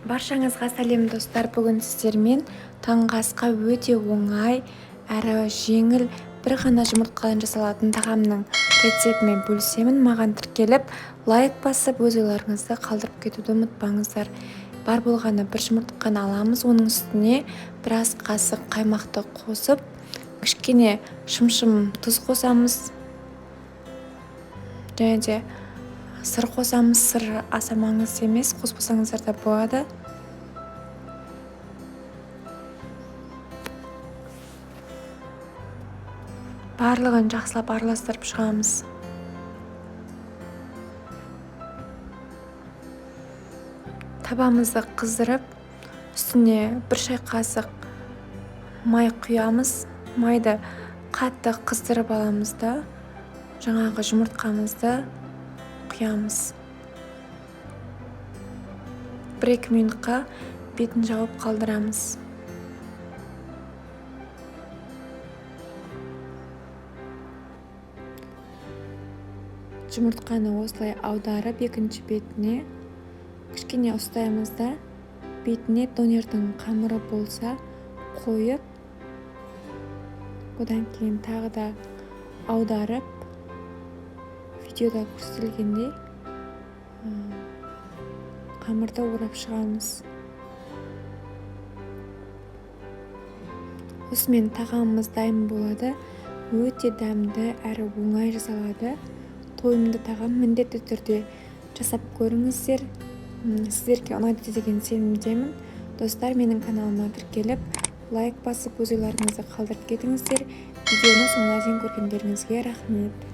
Баршаңызға сәлем, достар! Бүгін сіздермен таңғы асқа өте оңай әрі жеңіл бір ғана жұмыртқадан жасалатын тағамның рецептімен бөлісемін. Маған тіркеліп, лайк басып, өз ойларыңызды қалдырып кетуді ұмытпаңыздар. Бар болғаны бір жұмыртқаны аламыз, оның үстіне біраз қасық қаймақты қосып, кішкене шымшым тұз қосамыз және де сыр қосамыз. Сыр аса маңызды емес, қоспасаңыздар да болады. Барлығын жақсылап араластырып шығамыз. Табамызды қыздырып, үстіне бір шай қасық май құямыз. Майды қатты қыздырып аламыз да, жаңағы жұмыртқамызды құямыз. 1-2 минутқа бетін жауып қалдырамыз. Жұмыртқаны осылай аударып, екінші бетіне кішкене ұстаймыз да, бетіне донердің қамыры болса қойып, одан кейін тағы да аударып, видеода көрсетілгендей қамырды орап шығамыз. Осымен тағамымыз дайын болады. Өте дәмді әрі оңай жасалады. Тойымды тағам, міндетті түрде жасап көріңіздер. Сіздерге ұнайды деген сенімдемін. Достар, менің каналыма тіркеліп, лайк басып, өз ойларыңызды қалдырып кетіңіздер. Видеоны соңына дейін көргендеріңізге рахмет.